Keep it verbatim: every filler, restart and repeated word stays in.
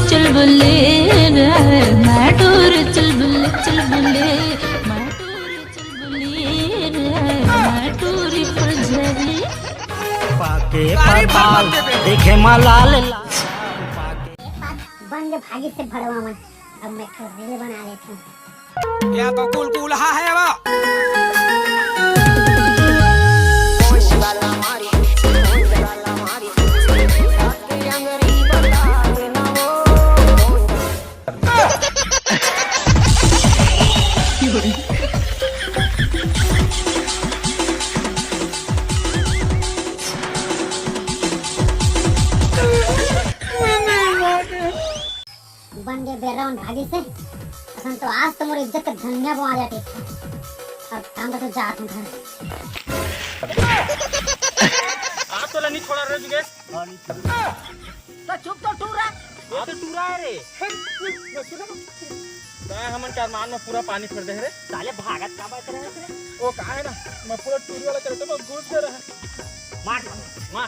चुलबुले रे, मैं टूरी चुलबुले, चुलबुले, मैं टूरी चुलबुले रे, मैं टूरी फुलझड़ी। पाके परपाल देखे मा लाल लाल। बन के भागी से भड़वा मन। अब मैं एक ठो रील बना लेती हूँ। या तो कुल कुल हा है वो। बन गे बेर्रा मन भागी से। असन तो आज तो मोर इज्जत के धनिया बोआ जाती। अब काम का तो जात हूँ घर। आप तो नहीं छोड़ा रे जुगेश। तो चुप तो टूरा। ये तो टूरा है रे। मैं हमन के अरमान में पूरा पानी फेर दे रे। साले भागत का बात रहे थे? वो का है ना, मैं पूरा टूरी वाला करते में घुस गया रहा। मार, मार।